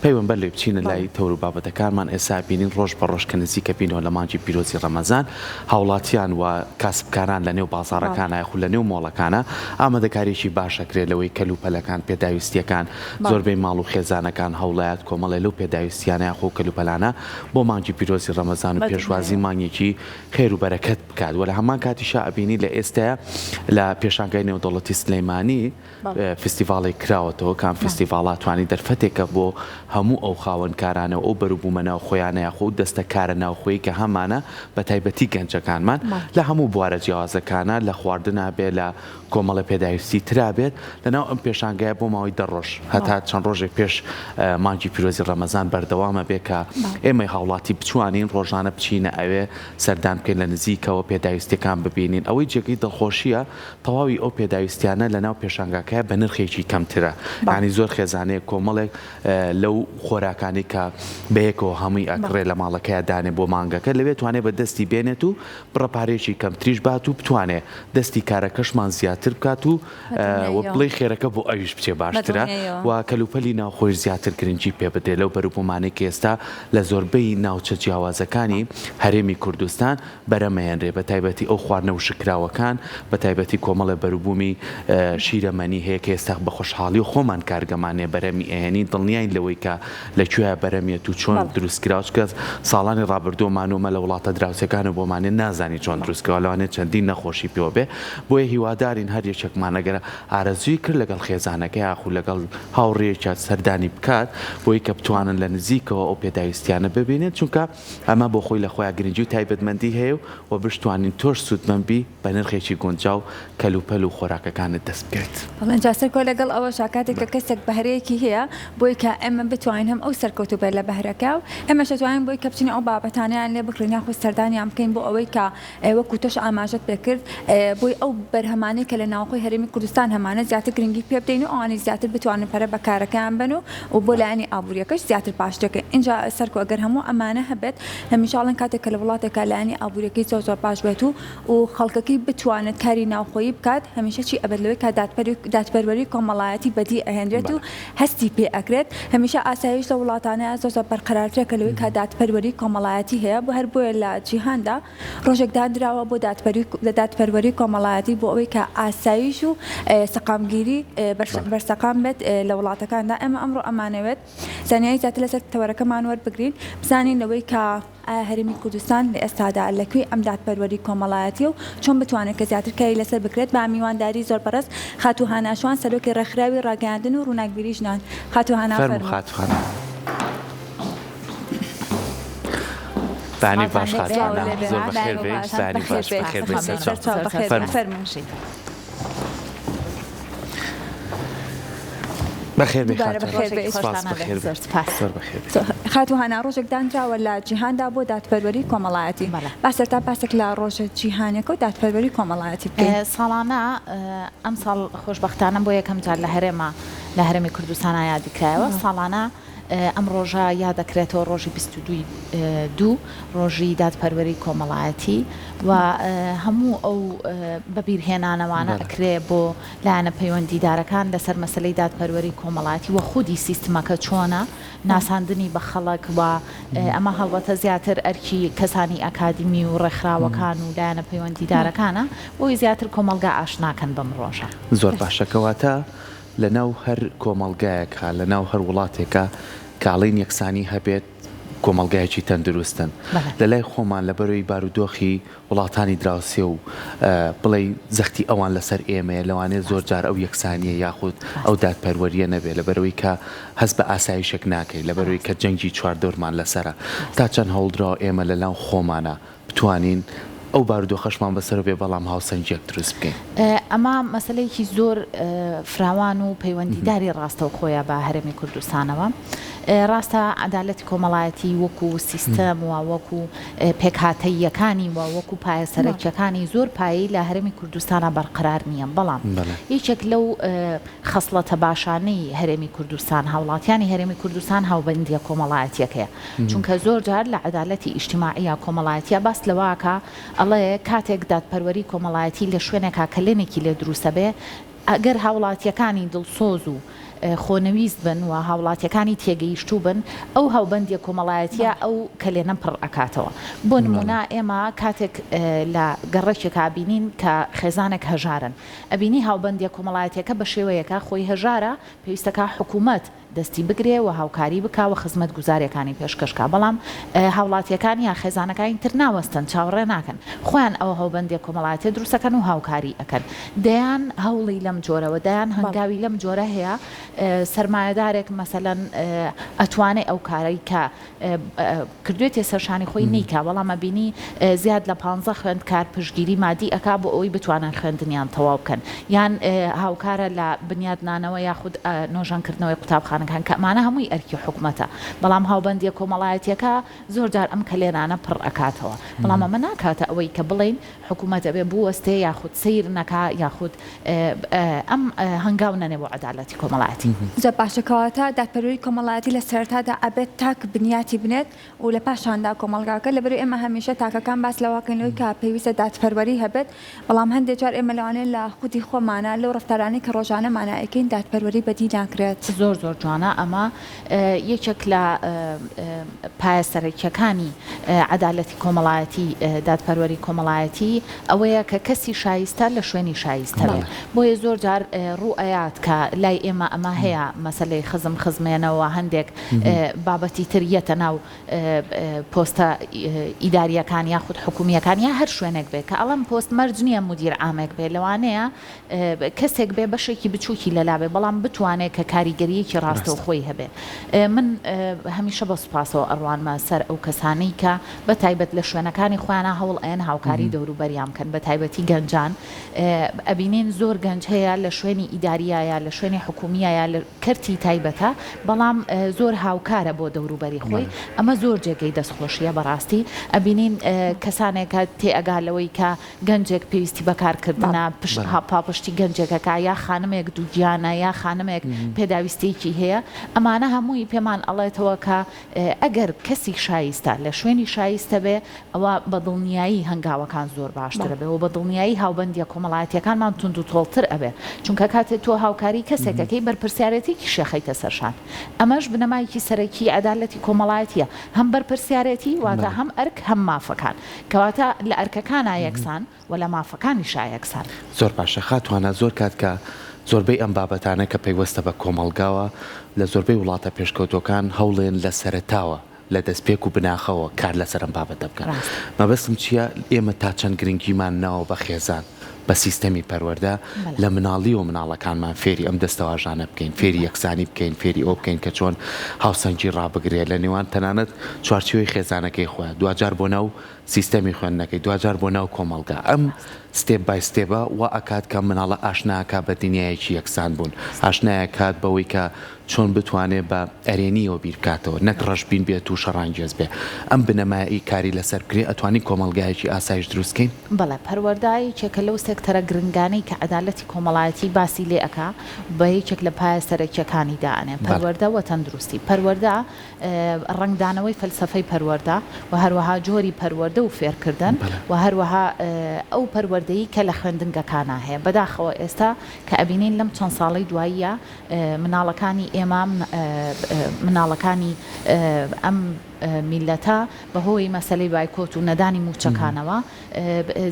پەیوەند بەر لەوەی بچینە بەڵێ. لای تەور و بابەتەکانمان ئێستا بینین ڕۆژ بە ڕۆژ کە نزیکە بینەوە لە مانگی پیرۆزی ڕەمەزان هاوڵاتیان و کاسبکاران لە نێو بەڵێ. بازاڕەکانا یاخود لە نێو مۆڵەکانا ئامادەکاریەکی باش ئەکرێت لەوەی کەل و پەلەکان پێداویستیەکان بەڵێ. زۆربەی ماڵ و خێزانەکان هەوڵەیات کۆمەڵێ لەو پێداویستیانە یاخۆ کەل و پەلانە بۆ مانگی پیرۆزی ڕەمەزان و پێشوازی بەدڵنیایەوە. مانگێکی خێر و بەرەکەت بکات وە لە هەمان کاتیشا ئەبینی لە ئێستایا لە پێشانگای نێودەوڵەتی سلێمانی فیستیڤاڵێک کراوەتەوە کە ئەم فیستیڤاڵە توانی دەرفەتێکە بۆ هەموو ئەو خاوەن کارانە و ئەو بەروبوومە ناوخۆیانە یاخۆ ئەو دەستە کارە ناوخۆیی کە هەمانە بە تایبەتی گەنجەکانمان لە هەموو بوارە جیاوازەکانە لە خواردنا بێ لە کۆمەڵە پێداویستی ترا بێت لەناو ئەم پێشانگایە بۆ ماوەی دە ڕۆژ هەتا چەند ڕۆژێک پێش مانگی پیرۆزی ڕەمەزان بەردەوامە بێ کە ئێمەی هاوڵاتی بتوانین ڕۆژانە بچینە ئەوێ سەردان بکەین لە نزیکەوە پێداویستیەکان ببینین ئەوەی جێگەی دڵخۆشیە تەواوی ئەو پێداویستیانە لەناو پێشانگاکەیا بە نرخێکی کەمترە یانی زۆر خێزانەیە کۆمەڵێک لەو خۆراکانەی کە بەیەکەوە هەمووی ئەکڕێ لە ماڵەکەیا دانێ بۆ مانگەکە لەوێ توانێ بە دەستی بێنێت و بڕە پارەیەکی کەمتریش بات و بتوانێ دەستی کارەکەشمان زیاتر بکات و و بڵێی خێرەکە بۆ ئەویش بچێ باشترە و کەلوپەلی ناوخۆیش زیاتر گرنگی پێ بدرێ لەو بەروبوومانەی کە ئێستا لە زۆربەی ناوچە جیاوازەکانی هەرێمی کوردستان بەرەمەیەنرێ بە تایبەتی ئەو خواردنە وشککراوەکان بە تایبەتی کۆمەڵێ بەروبوومی شیرەمەنی هەیە کە ئێستا بە خۆشحاڵی و خۆمان کارگەمان هەیە بەرهەمی ئەهێنین دڵنیاین لەوەی کە لە کوێیا بەرهەمیەت و چۆن دروست کراوە چونکە ساڵانی ڕابردوو مانومە لە وڵاتە دراوسێکانەوە بۆمانێ نازانین چۆن دروست کراوە لەوانەیە چەندین نەخۆشی پێوە بێ بۆیە هیوادارین هەر یەکێکمان ئەگەر ئارەزووی کرد لەگەڵ خێزانەکەی یاخود لەگەڵ هاوڕێیەکیا سەردانی بکات بۆی کە بتوانن لە نزیکەوە ئەو پێداویستیانە ببینن چونکە ئەمە بۆ خۆی لە خۆیا گرنگی و تایبەتمەندی هەیە و و بشتوانین تۆش سوودمەند بی بە نرخێکی گونجاو کەلوپەل و خۆراکەکانت دەست بکەوێت. بەڵێ جا سەرکۆ لەگەڵ ئەوەشا کاتێک کە کەسێک بەهرەیەکی هەیە بۆی کە ئێمە بتوانین هەم ئەو سەرکەوتوو بێت لە بەهرەکە و ئێمەش ئەتوانین بۆی کە بچین ئەو بابەتانەیان لێ بکڕین یاخود سەردانیان بکەین بۆ ئەوەی کە وەکو تۆش ئاماژەت پێ کرد بۆی ئەو بەرهەمانەی کە لە ناوخۆی هەرێمی کوردستان هەمانە زیاتر گرنگی پێ بدەین و ئەوانەی زیاتر بتوانن پەرە بە کارەکەیان بەن و و بۆ لایەنی ئابووریەکەش زیاتر باشترەکەی ئینجا سەرکۆ ئەگەر هەموو ئەمانە هەبێت هەمیشە ئەڵێن کاتێک کە لە وڵاتێکا لایەنی ئابووریەکەی زۆر زۆر باش بێت و و خەڵکەکەی بتوانێت کاری ناوخۆیی بکات هەمیشە چی ئەبێت لەوەی کە دادپەروەری کۆمەڵایەتی بەدی ئەهێنرێت و هەستی پێ ئەکرێت هەمیشە ئاسایش لە وڵاتانە زۆر زۆر بەرقەرارترە کە لەوەی کە دادپەروەری کۆمەڵایەتی هەیە بۆ هەر بۆیە لە جیهاندا ڕۆژێک دانراوە بۆ دادپەروەری کۆمەڵایەتی بۆ ئەوەی کە ئاسایش و سەقامگیری بەرسەقام بێت لە وڵاتەکاندا ئێمە ئەمڕۆ ئەمانەوێت زانیاری زیاتر لەسەر تەوەرەکەمان وەربگرین بزانین لەوەی کە ئایا هەرێمی کوردستان لە ئێستادا لە کوێی ئەم دادپەروەری کۆمەڵایەتیە و چۆن بتوانێت کە زیاتر کاری لەسەر بکرێت با میوانداری زۆر بەڕێز خاتوو هانا شوان سەرۆکی ڕێکخراوی ڕاگەیاندن و ڕووناکبیری ژنان خاتوو هانا فەرموو فەرموو. خاتوو هانا. بەیانی باش خاتوو هانا زۆر بەخێر بێی بەیانی باش بەخێر بێی سەرچاو فەرموو. بەخێر بێی خاتوو هانا. سپاس بەخێر بێی. زۆر بەخێر بێی. خاتوو هانا ڕۆژێک دانراوە لە جیهاندا بۆ دادپەروەری کۆمەڵایەتی. با سەرەتا باسێک لە ڕۆژە جیهانیەکە و دادپەروەری کۆمەڵایەتی بکەین. ساڵانە ئەمساڵ خۆشبەختانە بۆ یەکەم جار لە هەرێما لە هەرێمی کوردستانا یادی کرایەوە ساڵانە ئەم ڕۆژە یادەکرێتەوە ڕۆژی 22 ی دوو ڕۆژی دادپەروەری کۆمەڵایەتی و هەموو ئەو بەبیرهێنانەوانە ئەکرێ بۆ لایەنە پەیوەندیدارەکان لەسەر مەسەلەی دادپەروەری کۆمەڵایەتی و خودی سیستمەکە چۆنە ناساندنی بە خەڵک و ئەمە هەڵبەتە زیاتر ئەرکی کەسانی ئەکادیمی و ڕێکخراوەکان و لایەنە پەیوەندیدارەکانە بۆی زیاتر کۆمەڵگا ئاشناکەن بەم ڕۆژە. زۆر باشە کەواتە لەناو هەر کۆمەڵگایەکا لەناو هەر وڵاتێکا کە ئەڵێین یەکسانی هەبێت کۆمەڵگایەکی تەندروستن لەلای خۆمان لەبەرەی بارودۆخی وڵاتانی دراوسێ و بڵێی زەختی ئەوان لەسەر ئێمەیە لەوانەیە زۆر جار ئەو یەکسانیە یاخود ئەو دادپەروەریە نەبێ لەبەرەوەی کە هەست بە ئاسایشێک ناکەی لەبەرەوەی کە جەنگی چواردەورمان لەسەرە تا چەند هەوڵدراوە ئێمە لەناو خۆمانا بتوانین ئەو بارودۆخەشمان بەسەر بێ بەڵام هاوسەنگیەک دروست بکەین. ئەمە مەسەلەیەکی زۆر فراوان و پەیوەندیداری ڕاستەوخۆیە بە هەرێمی کوردستانەوە. ڕاستە عەدالەتی کۆمەڵایەتی وەکو سیستەم و وەکو پێکهاتەییەکانی و وەکو پایە سەرەکیەکانی زۆر پایەی لە هەرێمی کوردستانا بەرقەرار نییە بەڵام یەکێک لەو خەسڵەتە باشانەی هەرێمی کوردستان هاوڵاتیانی هەرێمی کوردستان هاوبەندیە کۆمەڵایەتیەکەیە چونکە زۆر جار لە عەدالەتی ئیجتیماعی یا کۆمەڵایەتیا باس لەوە ئەکا ئەڵێ کاتێک دادپەروەری کۆمەڵایەتی لە شوێنێکا کەلێنێکی لێ دروست ئەبێ ئەگەر هاوڵاتیەکانی دڵسۆز و. خۆنەویست بن و هاوڵاتیەکانی تێگەیشتوو بن ئەو هاوبەندیە کۆمەڵایەتیە ئەو کەلێنە پڕ ئەکاتەوە. بۆ نموونە ئێمە کاتێک لە گەڕەکێکا بینین کە خێزانێک هەژارن ئەبینی هاوبەندیە کۆمەڵایەتیەکە بە شێوەیەکە خۆی هەژارە پێویستەکا حکوومەت دەستی بگرێ و هاوکاری بکا و خزمەتگوزاریەکانی پێشکەش کا بەڵام هاوڵاتیەکان یا خێزانەکانی تر ناوەستن چاوەڕێ ناکەن خۆیان ئەو هاوبەندیە کۆمەڵایەتیە دروست ئەکەن و هاوکاری ئەکەن دەیان هەوڵی لەم جۆرەوە دەیان هەنگاوی لەم جۆرە هەیە سەرمایەدارێک مەسەلەن ئەتوانێ ئەو کارەی کە کردوێتیە سەر شانی خۆی نەیکا بەڵام ئەبینی زیاد لە پانزە خوێندکار پشتگیری مادی ئەکا بۆ ئەوەی بتوانن خوێندنیان تەواو بکەن یان هاوکارە لە بنیادنانەوە یاخود نۆژەنکردنەوەی قوتابخانەکان کە ئەمانە هەمووی ئەرکی حکومەتە بەڵام هاوبەندیە کۆمەڵایەتیەکە زۆر جار ئەم کەلێنانە پڕ ئەکاتەوە بەڵام ئەمە ناکاتە ئەوەی کە بڵێین حکومەت ئەبێ بوەستێ یاخود سەیر نەکا یاخود ئەم هەنگاو نەنێ بۆ عەدالەتی کۆمەڵایەتی. زۆر باشە کەواتە دادپەروەری کۆمەڵایەتی لە سەرەتادا ئەبێت تاک بنیاتی بنێت و لە پاشاندا کۆمەڵگاکە لەبەرئەوەی ئێمە هەمیشە تاکەکان باس لەوە کەین لەوەی کە پێویستە دادپەروەری هەبێت بەڵام هەندێ جار ئێمە لەوانەیە لە خودی خۆمانا لەو ڕەفتارانەی کە ڕۆژانەمانا ئەیکەین دادپەروەری بەدی ناکرێت. زۆر زۆر جوانە ئەمە یەکێک لە پایە سەرەکیەکانی عەدالەتی کۆمەڵایەتی، دادپەروەری کۆمەڵایەتی ئەوەیە کە کەسی شایستە لە شوێنی شایستە بێ. بۆیە زۆر جار ڕوو ئەیات کە لای ئێمە ئەمە هەیە مەسەلەی خزم خزمێنەوە هەندێک بابەتی تر یەتە ناو پۆستە ئیداریەکان یاخود حکومیەکان یا هەر شوێنێک بێ کە ئەڵێم پۆست مەرج نیە مودیر عامێک بێ لەوانەیە کەسێک بێ بەشێکی بچووکی لەلا بێ بەڵام بتوانێ کە کاریگەرییەکی ڕاستەوخۆی هەبێ. من هەمیشە بە سوپاسەوە ئەڕوانمە سەر ئەو کەسانەی کە بە تایبەت لە شوێنەکانی خۆیانا هەوڵ ئەیەن هاوکاری دەوروبەریان بکەن بە تایبەتی گەنجان. ئەبینین زۆر گەنج هەیە لە شوێنی ئیدارییا یا لە شوێنی حکوومییا یا لە کەرتی تایبەتە بەڵام زۆر هاوکارە بۆ دەوروبەری خۆی. ئەمە زۆر جێگەی دەستخۆشییە بەڕاستی. ئەبینین کەسانێکە تێئەگا لەوەی کە گەنجێک پێویستی بە کارکردنە، پشت پاڵپشتی گەنجێک ئەکا، یا خانمێک دووگیانە، یا خانمێک پێداویستییەکی هەیە، ئەمانە هەمووی پێمان ئەڵێتەوە کە ئەگەر کەسی شایستە لە شوێنی شایستە بێ، ئەوا بە دڵنیایی هەنگاوەکان زۆر باشتر ئەبێ و بە دڵنیایی هاوبەندییە کۆمەڵایەتییەکانمان توندوتۆڵتر ئەبێ، چونکە کاتێ تۆ هاوکاری کەسێک ئەکەی بەرپرسیارێتییەکیشی ئەخەیتە سەر شان، ئەمەش بنەمایەکی سەرەکیی عەدالەتی کۆمەڵایەتییە، هەم بەرپرسیارێتی، واتە هەم ئەرک هەم مافەکان. کەواتە لە ئەرکەکانا یەکسان و لە مافەکانیشا یەکسان. زۆر باشە خاتوانا زۆر کات کە زۆربەی ئەم بابەتانە کە پەیوەستە بە کۆمەڵگاوە لە زۆربەی وڵاتە پێشکەوتوەکان هەوڵێن لە سەرەتاوە لە دەستپێک و بناخەوە کار لەسەر ئەم بابەتە بکەن مەبەستم چیە ئێمە تا چەند گرنگیمان ناوە بە خێزان بە سیستەمی پەروەردە لە مناڵیەوە مناڵەکانمان فێری ئەم دەستەواژانە بکەین، فێری یەکسانی بکەین، فێری ئەوە بکەین کە چۆن هاوسەنگی ڕابگرێت لە نێوان تەنانەت چوارچێوەی خێزانەکەی خۆیان، دواجار بۆ ناو سیستەمی خوێندنەکەی، دواجار بۆ ناو کۆمەڵگا. ئەم step by step ە وا ئەکات کە مناڵە ئاشنا ئەکات بە دنیایەکی یەکسان بوون، ئاشنای ئەکات بەوەی کە چۆن بتوانێ بە ئەرێنییەوە بیر بکاتەوە نەک ڕەشبین بێت و شەڕانگێز بێ. ئەم بنەمایە ی کاری لەسەر بکرێ ئەتوانین کۆمەڵگایەکی ئاسایش دروست کەین؟ بەڵێ، پەروەردە یەکێکە لەو سێکتەرە گرنگانەی کە عەدالەتی کۆمەڵایەتی باسی لێ ئەکا بە یەکێک لە پایە سەرەکییەکانی دائەنێ، پەروەردە و تەندروستی. پەروەردە ڕەنگدانەوەی فەلسەفەی پەروەردە و هەروەها جۆری پەروەردە و فێرکردن و هەروەها ئەو پەروەردەی کە لە خوێندنگەکانا هەیە. بەداخەوە ئێستا کە ئەبینین لەم چەند ساڵەی دواییە مناڵەکانی ئێمە، مناڵەکانی ئەم میللەتە بەهۆی مەسەلەی بایکۆت و نەدانی مووچەکانەوە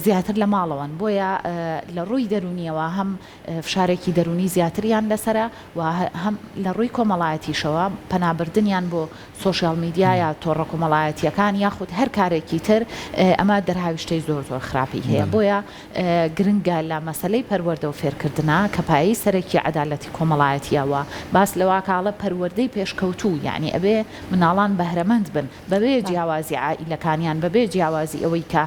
زیاتر لە ماڵەوەن، بۆیە لە ڕووی دەروونییەوە هەم فشارێکی دەروونی زیاتریان لەسەرە و هەم لە ڕووی کۆمەڵایەتیشەوە پەنابردنیان بۆ سۆشیال میدیا یا تۆڕە کۆمەڵایەتییەکان یاخود هەر کارێکی تر ئەمە دەرهاویشتەی زۆر زۆر خراپی هەیە بۆیە گرنگە لە مەسەلەی پەروەردە و فێرکردنا کە پایەی سەرەکی عەدالەتی کۆمەڵایەتیە و باس لەوە ئەکا ئەڵێ پەروەردەی پێشکەوتوو یەعنی ئەبێ مناڵان بەهرەمەند بن بەبێ جیاوازی عائیلەکانیان بەبێ جیاوازی ئەوەی کە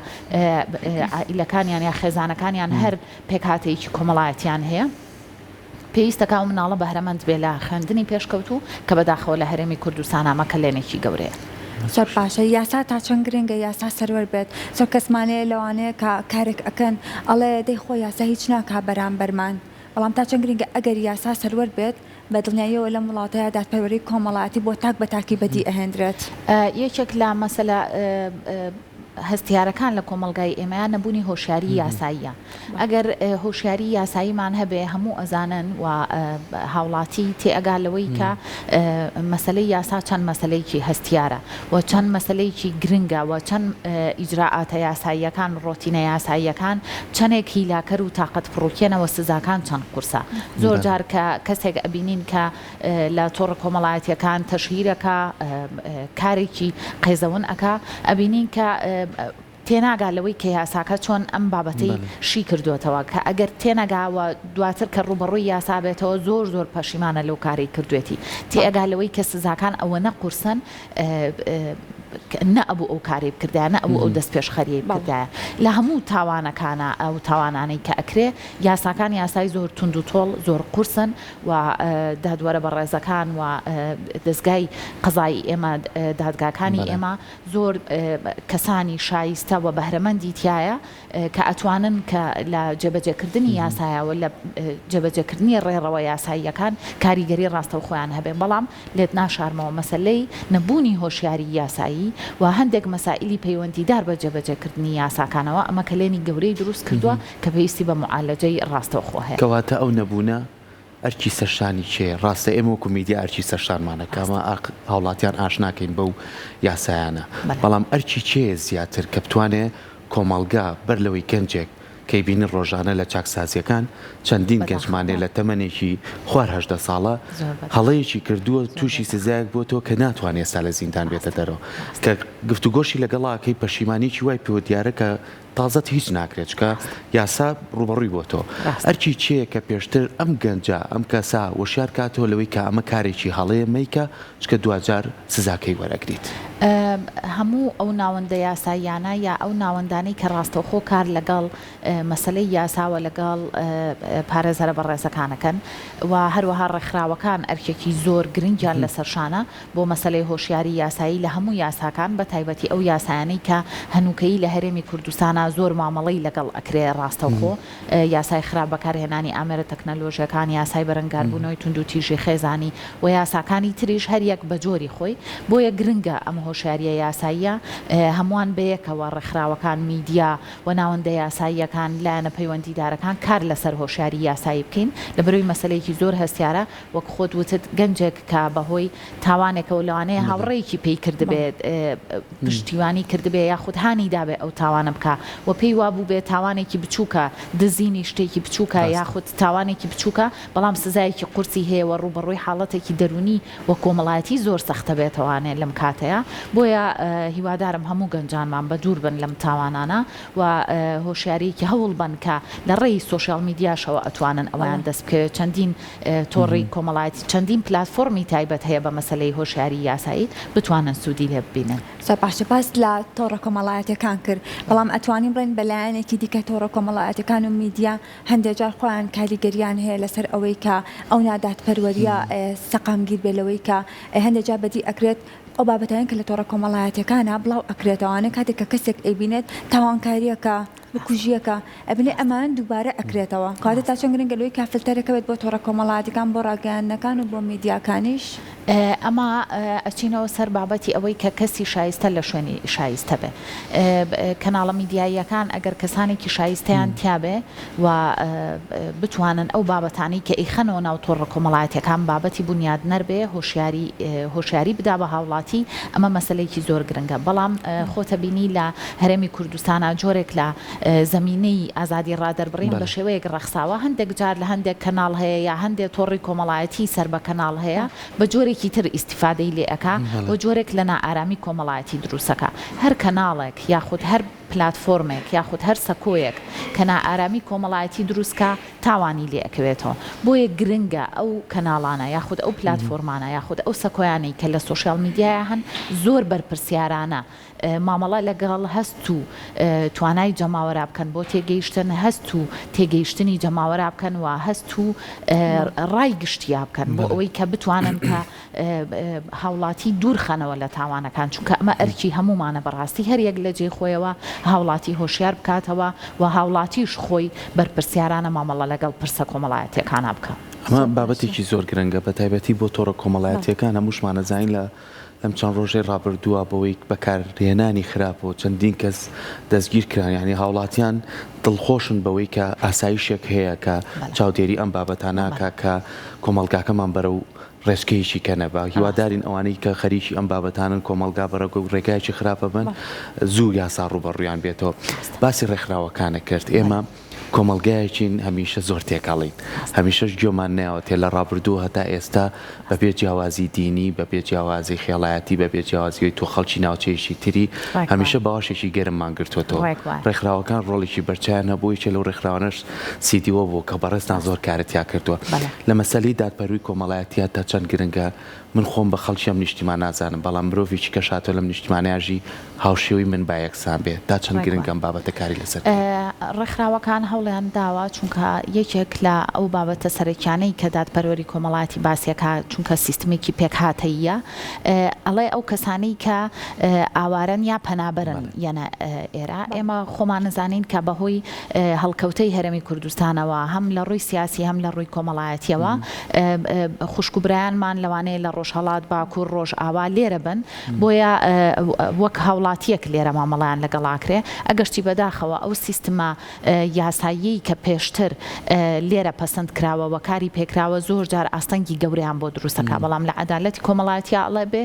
عائیلەکانیان یا خێزانەکانیان هەر پێکهاتەیەکی کۆمەڵایەتیان هەیە. پێویستە کە ئەو مناڵە بەهرەمەند بێ لە خوێندنی پێشکەوتوو کە بەداخەوە لە هەرێمی کوردستان ئەمە کەلێنێکی گەورەیە. زۆر باشە یاسا تا چەند گرنگە یاسا سەروەر بێت زۆر کەسمان هەیە لەوانەیە کە کارێک ئەکەن ئەڵێ دەی خۆ یاسا هیچ ناکا بەرامبەرمان بەڵام تا چەند گرنگە ئەگەر یاسا سەروەر بێت بە دڵنیاییەوە لەم وڵاتەیا دادپەروەری کۆمەڵایەتی بۆ تاک بە تاکی بەدی ئەهێندرێت. یەکێک لە مەسەلە. هەستیارەکان لە کۆمەڵگای ئێمەیا نەبوونی هۆشیاری یاساییە. ئەگەر هۆشیاری یاساییمان هەبێ هەموو ئەزانن و هاوڵاتی تێئەگا لەوەی کە مەسەلەی یاسا چەند مەسەلەیەکی هەستیارە و چەند مەسەلەیەکی گرنگە و چەند ئیجرائاتە یاساییەکان ڕۆتینە یاساییەکان چەندێک هیلاکەر و تاقەت پڕوکێنە و سزاکان چەند قورسە. زۆر جار کە کەسێک ئەبینین کە لە تۆڕە کۆمەڵایەتیەکان تەشهیر ئەکا کارێکی قێزەون ئەکا ئەبینین کە تێناگا لەوەی کە یاساکە چۆن ئەم بابەتەی شی کردوێتەوە کە ئەگەر تێنەگا و دواتر کە ڕووبەڕووی یاسا بێتەوە زۆر زۆر پەشیمانە لەو کارەی کردوێتی تێئەگا لەوەی کە سزاکان ئەوەنە قورسن نە ئەبوو ئەو کارەی بکردایە نە ئەبوو ئەو دەستپێشخەریەی بکردایە لە هەموو تاوانەکانا ئەو تاوانانەی کە ئەکرێ یاساکان یاسای زۆر توند و تۆڵ زۆر قورسن و دادوەرە بەڕێزەکان و دەزگای قەزایی ئێمە دادگاکانی ئێمە زۆر کەسانی شایستە و بەهرەمەندی تیایە کە ئەتوانن کە لە جێبەجێکردنی یاسایە و لە جێبەجێکردنی ڕێڕەوە یاساییەکان کاریگەری ڕاستەوخۆیان هەبێ بەڵام لێت ناشارمەوە مەسەلەی نەبوونی هۆشیاری یاسایی و هەندێک مەسائیلی پەیوەندیدار بە جێبەجێکردنی یاساکانەوە ئەمە کەلێنی گەورەی دروست کردووە کە پێویستی بە موعالەجەی ڕاستەوخۆ هەیە. کەواتە ئەو نەبوونە ئەرکی سەرشانی کێیە؟ ڕاستە ئێمە وەکو میدیا ئەرکی سەرشانمانە کە ئەمە هاوڵاتیان ئاشنا کەین بەو یاسایانە، بەڵام ئەرکی کێیە زیاتر کە بتوانێ کۆمەڵگا بەر لەوەی گەنجێک کەی بینی ڕۆژانە لە چاکسازیەکان چەندین گەنجمان هەیە لە تەمەنێکی خوار 18 ساڵە هەڵەیەکی کردووە تووشی سزایەک بۆتەوە کە ناتوانێت ئێستا لە زیندان بێتە دەرەوە کە گفتوگۆشی لەگەڵاکەی پەشیمانیی وای پێوە دیارە کە تازەت هیچ ناکرێت چکە یاسا ڕوبەڕووی بۆتەوە ئەرکی کێیە کە پێشتر ئەم گەنجە ئەم کەسە وشیار کاتەوە لەوەی کە ئەمە کارێکی هەڵەیە مەیکە چکە دواجار سزاکەی وەرئەگریت. هەموو ئەو ناوەندە یاساییانە یا ئەو ناوەندانەی کە ڕاستەوخۆ کار لەگەڵ مەسەلەی یاسا و لەگەڵ پارێزەرە بەڕێزەکان ئەکەن و هەروەها ڕێکخراوەکان ئەرکێکی زۆر گرنگیان لەسەر شانە بۆ مەسەلەی هۆشیاری یاسایی لە هەموو یاساکان بە تایبەتی ئەو یاسایانەی کە هەنووکەیی لە هەرێمی کوردستانا زۆر مامەڵەی لەگەڵ ئەکرێ ڕاستەوخۆ یاسای خراپ بەکارهێنانی ئامێرە تەکنەلۆژیەکان، یاسای بەرەنگاربوونەوەی توندوتیژی خێزانی و یاساکانی تریش هەر یەک بە جۆری خۆی، بۆیە گرنگە ئەم هۆشیاریە یاساییە هەمووان بەیەکەوە ڕێکخراوەکان، میدیا و ناوەندە یاساییەکان، لایەنە پەیوەندیدارەکان کار لەسەر هۆشیاری یاسایی بکەین، لەبەرئەوەی مەسەلەیەکی زۆر هەستیارە، وەک خۆت وتت گەنجێک کە بەهۆی تاوانێکەوە لەوانەیە هاوڕێیەکی پێی کردبێت، پشتیوانی کردبێ یاخود هانی دابێ ئەو تاوانە بکا و پێی وابووبێ تاوانێکی بچووکە، دزینی شتێکی بچووکە یاخود تاوانێکی بچووکە، بەڵام سزایەکی قورسی هەیە و ڕووبەڕووی حاڵەتێکی دەروونی و کۆمەڵایەتی زۆر سەختە بێتەوانێ لەم کاتەیا. بۆیە هیوادارم هەموو گەنجانمان بەدوور بن لەم تاوانانە و هۆشیارییەکی هەوڵ بەن کە لە ڕێی سۆشیال میدیاشەوە ئەتوانن ئەوەیان دەست بکەوێت، چەندین تۆڕی کۆمەڵایەتی چەندین پلاتفۆڕمی تایبەت هەیە بە مەسەلەی هۆشیاری یاسایی بتوانن سوودی لێ ببینن. زۆر باشە باست لە تۆڕە کۆمەڵایەتیەکان کرد بەڵام ئەتوانین بڵێین بە لایەنێکی دیکە تۆڕە کۆمەڵایەتیەکان و میدیا هەندێک جار خۆیان کاریگەریان هەیە لەسەر ئەوەی کە ئەو نادادپەروەریە سەقامگیر بێت لەوەی کە هەندێک جار بەدی ئەکرێت ئەو بابەتانە کە لە تۆڕە کۆمەڵایەتیەکانە بڵاو ئەکرێتەوانێ کاتێک کە کەسێک ئەیبینێت تاوانکاریەکە بکوژیەکە ئەبینێ ئەمانە دووبارە ئەکرێتەوە کەواتە تا چەند گرنگە لەوەی کە فلتەرەکە بێت بۆ تۆڕە کۆمەڵایەتیەکان بۆ ڕاگەیاندنەکان و بۆ میدیاکانیش. ئەمە ئەچینەوە سەر بابەتی ئەوەی کە کەسی شایستە لە شوێنی شایستە بێ. کەناڵە میدیاییەکان ئەگەر کەسانێکی شایستەیان تیابێ و بتوانن ئەو بابەتانەی کە ئەیخەنەوە ناو تۆڕە کۆمەڵایەتیەکان بابەتی بونیادنەر بێ هۆشیاری هۆشیاری بدا بە هاوڵاتی ئەمە مەسەلەیەکی زۆر گرنگە بەڵام خۆتە بینی لە هەرێمی کوردستانا جۆرێک لە زەمینەی ئازادی ڕادەربڕین بە شێوەیەک ڕەخساوە هەندێک جار لە هەندێک کەناڵ هەیە یا هەندێک تۆڕی کۆمەڵایەتی سەر بە کەناڵ هەیە بە جۆرێکی تر ئیستیفادەی لێ ئەکا و جۆرێک لە نائارامی کۆمەڵایەتی دروستەکا هەر کەناڵێک یاخود هەر پلاتفۆرمێک یاخود هەر سەکۆیەک کە نائارامی کۆمەڵایەتی دروست کا تاوانی لێ ئەکەوێتەوە بۆیە گرنگە ئەو کەناڵانە یاخود ئەو پلاتفۆرمانە یاخود ئەو سەکۆیانەی کە لە سۆشیال میدیایا هەن زۆر بەرپرسیارانە مامەڵە لەگەڵ هەست و توانای جەماوەرا بکەن بۆ تێگەیشتن هەست و تێگەیشتنی جەماوەرا بکەن و هەست و ڕای گشتیا بکەن بۆ ئەوەی کە بتوانن کە هاوڵاتی دوور خەنەوە لە تاوانەکان چونکە ئەمە ئەرکی هەموومانە بەڕاستی هەر یەک لە جێی خۆیەوە هاوڵاتی هۆشیار بکاتەوە و هاوڵاتیش خۆی بەرپرسیارانە مامەڵە لەگەڵ پرسە کۆمەڵایەتیەکانا بکا. ئەمە بابەتێکی زۆر گرنگە بە تایبەتی بۆ تۆڕە کۆمەڵایەتیەکان هەمووشمان ئەزانین لە. لەم چەند ڕۆژەی ڕابردووە بەوەی بەکارهێنانی خراپەوە چەندین کەس دەستگیر کران یانی هاوڵاتیان دڵخۆشن بەوەی کە ئاسایشێک هەیە کە چاودێری ئەم بابەتانە ئەکا کە کۆمەڵگاکەمان بەرەو ڕێچکەیەکی کە نەبا هیوادارین ئەوانەی کە خەریکی ئەم بابەتانەن کۆمەڵگا بەرەو ڕێگایەکی خراپە بن زوو یاسا ڕووبەڕوویان بێتەوە باسی ڕێکخراوەکانە کرد ئێمە کۆمەڵگایەکین هەمیشە زۆر تێکەڵین، هەمیشەش گوێمان نەیاوەتێ لە ڕابردوو هەتا ئێستا بە بێ جیاوازی دینی، بە بێ جیاوازی خێڵایەتی، بە بێ جیاوازی ئەوەی تۆ خەڵکی ناوچەیەکی تری، هەمیشە باوەشێکی گەرممان گرتووەتەوە. ڕێکخراوەکان ڕۆڵێکی بەرچاویان هەبوو، یەکێ لەو ڕێکخراوانەش CDO بوو کە بەڕێزتان زۆر کارت تیا کردووە. لە مەسەلەی دادپەروی کۆمەڵایەتییا تا چەند گرنگە؟ من خۆم بە خەڵکی ئەم نیشتیمان نازانم، بەڵام مرۆڤێکی کەش هاتووە لەم نیشتیمانەیا ژی، هاوشێوەی من با یەکسان بێ، تا چەند ڕێک گرنگە وایە. ئەم بابەتە کاری لەسەر بکەین؟ ڕێکخراوەکان هەوڵیان داوە، چونکە یەکێک لە ئەو بابەتە سەرەکیانەی کە دادپەروەری کۆمەڵایەتی باسی ئەکا، چونکە سیستمێکی پێکهاتەییە، ئەڵێ ئەو کەسانەی کە ئاوارەن یا پەنابەرن بەڵێ. یەنە ئێرە، ئێمە خۆمان ئەزانین کە بەهۆی هەڵکەوتەی هەرێمی کوردستانەوە هەم لە ڕووی سیاسی هەم لە ڕووی کۆمەڵایەتیەوە خوشک و برایانمان لەوانەیە لە ڕۆژهەڵات، باکوور، ڕۆژئاوا لێرە بن، بۆیە وەک هاوڵاتییەک لێرە مامەڵەیان لەگەڵ ئاکرێ، ئەگەرچی بەداخەوە ئەو سیستمە یاساییەی کە پێشتر لێرە پەسەند کراوە و کاری پێکراوە زۆر جار ئاستەنگی گەورەیان بۆ دروست ئەکا، بەڵام لە عەدالەتی کۆمەڵایەتیا ئەڵێ بێ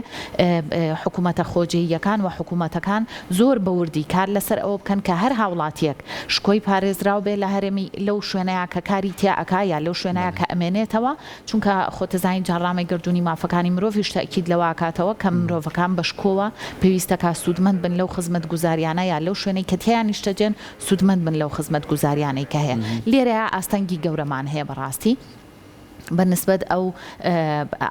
حکوومەتە خۆجێییەکان و حکوومەتەکان زۆر بە وردی کار لەسەر ئەوە بکەن کە هەر هاوڵاتییەک شکۆی پارێزراو بێ لە هەرێمی لەو شوێنەیا کە کاری تیا ئەکا یا لەو شوێنەیا کە ئەمێنێتەوە، چونکە خۆتەزانی جاڕنامەی گەردوونی مافەکانی مرۆڤیش تەئکید لەوە ئەکاتەوە کە مرۆڤەکان بە شکۆوە پێویستەکا سوودمەند بن لەو خزمەتگوزاریانە یا لەو شوێنەی کە تێیا نیشتەجێن سوودمەند بن لەو خزمەتگوزاریانەی کە هەیە. لێرەیا ئاستەنگی گەورەمان هەیە بەڕاستی بە نسبەت ئەو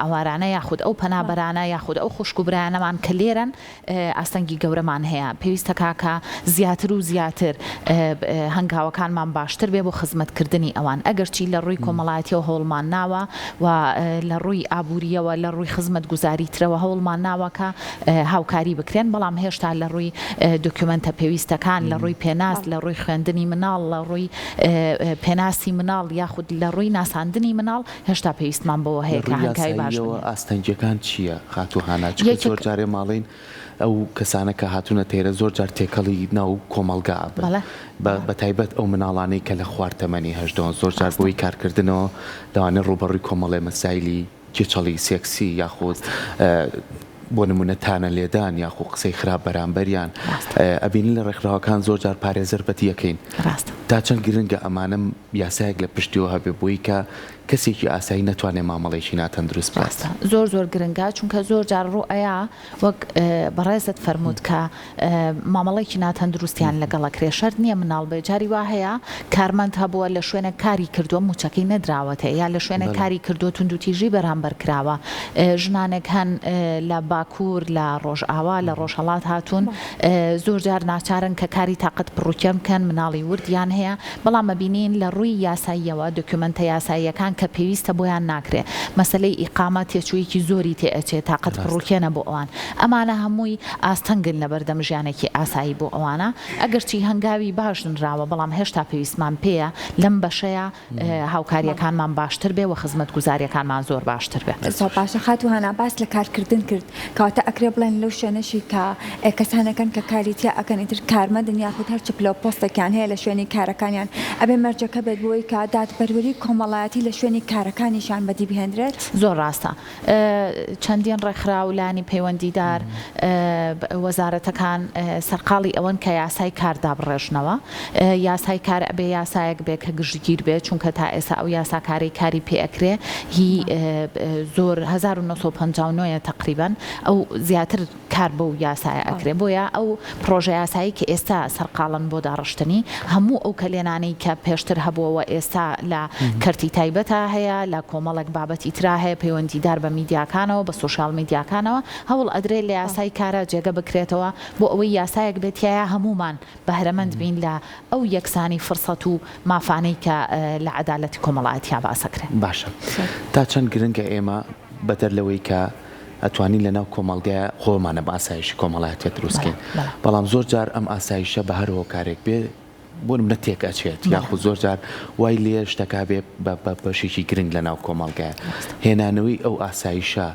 ئاوارانە یاخود ئەو پەنابەرانە یاخود ئەو خوشک و برایانەمان کە لێرەن ئاستەنگی گەورەمان هەیە، پێویستە کاکە زیاتر و زیاتر هەنگاوەکانمان باشتر بێ بۆ خزمەتکردنی ئەوان، ئەگەرچی لە ڕووی کۆمەڵایەتیەوە هەوڵمان ناوە و لە ڕووی ئابووریەوە لە ڕووی خزمەتگوزاری ترەوە هەوڵمان ناوە کە هاوکاری بکرێن، بەڵام هێشتا لە ڕووی دۆکیومەنتە پێویستەکان، لە ڕووی پێناس، لە ڕووی خوێندنی مناڵ، لە ڕووی پێناسی مناڵ یاخود لە ڕووی ناساندنی مناڵ هێشتا پێویستمان بەوە لە هەیە کە ڕووی هەنگاوی باش یاساییەوە بنێین. ئاستەنگیەکان چییە خاتوو هانا؟ چونکە یەکێک. زۆر جارێ ماڵین ئەو کەسانە کە هاتوونە تێرە زۆر جار تێکەڵی ناو کۆمەڵگا ئەبن بەڵێ بە بەڵێ. بە تایبەت ئەو مناڵانەی کە لە خوار تەمەنی هەژدەوەن زۆر جار ڕاستە. بەهۆی کارکردنەوە لەوانەیە ڕووبەڕووی کۆمەڵێ مەسایلی کێچەڵی سێکسی یاخود ڕاستە. بۆ نموونە تانە لێدان یاخو قسەی خراپ بەرامبەریان ڕاستە. ئەبینین لە ڕێکخراوەکان زۆر جار پارێزەر بەدیەکەین ڕاستە. تا چەند گرنگە ئەمانە یاسایەک لە پشتیەوە هەبێ بۆی کە کەسێکی ئاسایی نەتوانێ مامەڵەیەکی ناتەندروست بکات. ڕاستە زۆر زۆر گرنگە چونکە زۆر جار ڕوو ئەیا وەک بەڕێزت فەرمووت کە مامەڵەیەکی ناتەندروستیان لەگەڵ ئەکرێ شەرت نییە مناڵ بێ جاری وا هەیە کارمەند هەبووە لە شوێنێک کاری کردووە مووچەکەی نەدراوەتێ یا لە شوێنێک کاری کردووە توندوتیژی بەرامبەر کراوە ژنانێک هەن لە باکوور لە ڕۆژئاوا لە ڕۆژهەڵات هاتوون زۆر جار ناچارن کە کاری تاقەت پڕوکێن بکەن مناڵی وردیان هەیە بەڵام ئەبینین لە ڕووی یاساییەوە دۆکیومەنتە یاساییەکان کە پێویستە بۆیان ناکرێ مەسەلەی ئیقامە تێچوویەکی زۆری تێ ئەچێ تاقەت پڕوکێنە بۆ ئەوان ئەمانە هەمووی ئاستەنگن لەبەردەم ژیانێکی ئاسایی بۆ ئەوانە ئەگەرچی هەنگاوی باش نراوە بەڵام هێشتا پێویستمان پێیە لەم بەشەیا هاوکاریەکانمان باشتر بێ وە خزمەتگوزاریەکانمان زۆر باشتر بێ. زۆر باشە خاتوو هانا باست لە کارکردن کرد کەواتە ئەکرێ بڵێن لەو شوێنەشی کە کەسانێکن کە کاری تیا ئەکەن ئیتر کارمەندن یاخود هەر چ پلە و پۆستێکیان هەیە لە شوێنی کارەکانیان ئەبێ مەرجەکە بێت بۆی کە دادپەروەری کۆمەڵایەتی لە شوێنی کارەکانیشیان بەدی بهێندرێت؟ زۆر ڕاستە چەندین ڕێکخراو، لایەنی پەیوەندیدار، وەزارەتەکان سەرقاڵی ئەوەن کە یاسای کار دابڕێژنەوە. یاسای کار ئەبێ یاسایەک بێ کە گشتگیر بێ، چونکە تا ئێستا ئەو یاسا کارەی کاری پێ ئەکرێ هی زۆر 1959 ە تەقریبەن ئەو زیاتر کار بەو یاسایە ئەکرێ بۆیە ئەو پڕۆژە یاسایەی کە ئێستا سەرقاڵن بۆ داڕشتنی هەموو ئەو کەلێنانەی کە پێشتر هەبووە و ئێستا لە کەرتی تایبەتا هەیە لە کۆمەڵێک بابەتی ترا هەیە پەیوەندیدار بە میدیاکانەوە بە سۆشیال میدیاکانەوە هەوڵ ئەدرێ لە یاسای کارا جێگە بکرێتەوە بۆ ئەوەی یاسایەک بێت تیایا هەموومان بەهرەمەند بین لە ئەو یەکسانی فرسەت و مافانەی کە لە عەدالەتی کۆمەڵایەتیا باس ئەکرێ. باشە تا چەند گرنگە ئێمە بەدەر لەوەی کە ئەتوانین لەناو کۆمەڵگای خۆمان ئەم ئاسایشی کۆمەڵایەتیە دروست کەین بەڵام زۆر جار ئەم ئاسایشە بە هەر هۆکارێک بێ بۆ نمونە تێک ئەچێت یاخود زۆر جار وای لێ شتەکە بێ بە بەشێکی گرنگ لەناو کۆمەڵگای هێنانەوەی ئەو ئاسایشە.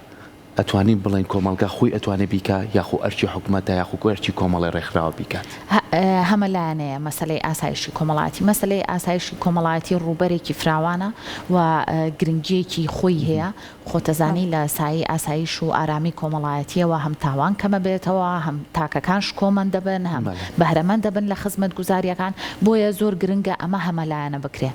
ئەتوانین بڵێین کۆمەڵگا خۆی ئەتوانێ بیکا یاخو ئەرکی حکومەتە یاخو ئەرکی کۆمەڵی ڕێکخراوە بیکات؟ هەمە لایەنەیە مەسەلەی ئاسایشی کۆمەڵایەتی. مەسەلەی ئاسایشی کۆمەڵایەتی ڕووبەرێکی فراوانە و گرنگییەکی خۆی هەیە. خۆتەزانی لە سایەی ئاسایش و ئارامی کۆمەڵایەتییەوە هەم تاوان کەمەبێتەوە، هەم تاکەکان شکۆمەند دەبن، هەم بەهرەمەند دەبن لە خزمەتگوزارییەکان. بۆیە زۆر گرنگە ئەمە هەمەلایەنە بکرێ.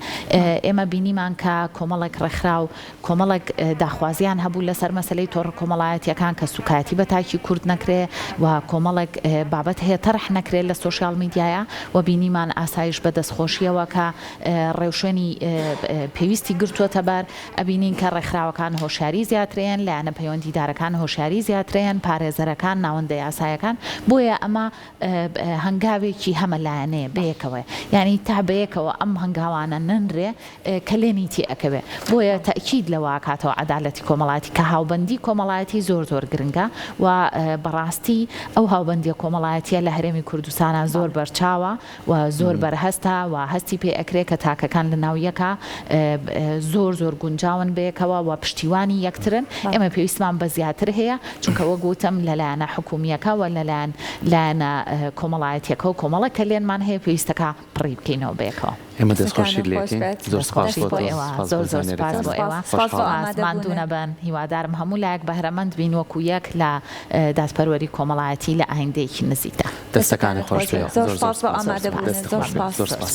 ئێمە بینیمان کە کۆمەڵێک ڕێکخراو کۆمەڵێک داخوازیان هەبوو لەسەر مەسەلەی تۆڕە کۆمەڵایەتییەکان کە سوکایەتی بە تاکی کورد نەکرێ و کۆمەڵێک بابەت هەیە تەرح نەکرێ لە سۆشیال میدیایا و بینیمان ئاسایش بە دەستخۆشییەوە کە ڕێوشوێنی پێویستی گرتووەتە بەر ئەبینین کە ڕێکخراوەکان هۆشیاری زیاترەیەن لایەنە پەیوەندیدارەکان هۆشیاری زیاترەیەن پارێزەرەکان ناوەندە یاسایەکان بۆیە ئەمە هەنگاوێکی هەمەلایەنەیە بەیەکەوەیە یانی تا بەیەکەوە ئەم هەنگاوانە نەنرێ کەلێنی تێ ئەکەوێ بۆیە تەئکید لەوە ئەکاتەوە عەدالەتی کۆمەڵایەتی کە هاوبەندی کۆمەڵایەتی زۆر زۆر گرنگە و بەڕاستی ئەو هاوبەندیە کۆمەڵایەتیە لە هەرێمی کوردستانا زۆر بەرچاوە و زۆر بەرهەستە و هەستی پێ ئەکرێ کە تاکەکان لە ناو یەکا زۆر زۆر گونجاون بەیەکەوە و پشتیوانی یەکترن ئێمە پێویستمان بە زیاتر هەیە چونکە وەک وتم لە لایەنە حکومییەکە و لە لایەن لایەنە کۆمەڵایەتیەکە و کۆمەڵە کەلێنمان هەیە پێویستەکا پڕی بکەینەوە بەیەکەوە. ئێمە دەستخۆشیت لێ ئەکەین زۆر سپاس بۆ تۆ ئێوە زۆر زۆر سپاس بۆ ئێوە سپاس ماندوو نەبن هیوادارم هەموو لایەک بەهرەمەند بین وەکو یەک لە دادپەروەری کۆمەڵایەتی لە ئایندەیەکی نزیکدا. دەستەکانت خۆش بێت زۆر سپاس بۆ ئامادەبوونت زۆر سپاس. زۆر سپاس.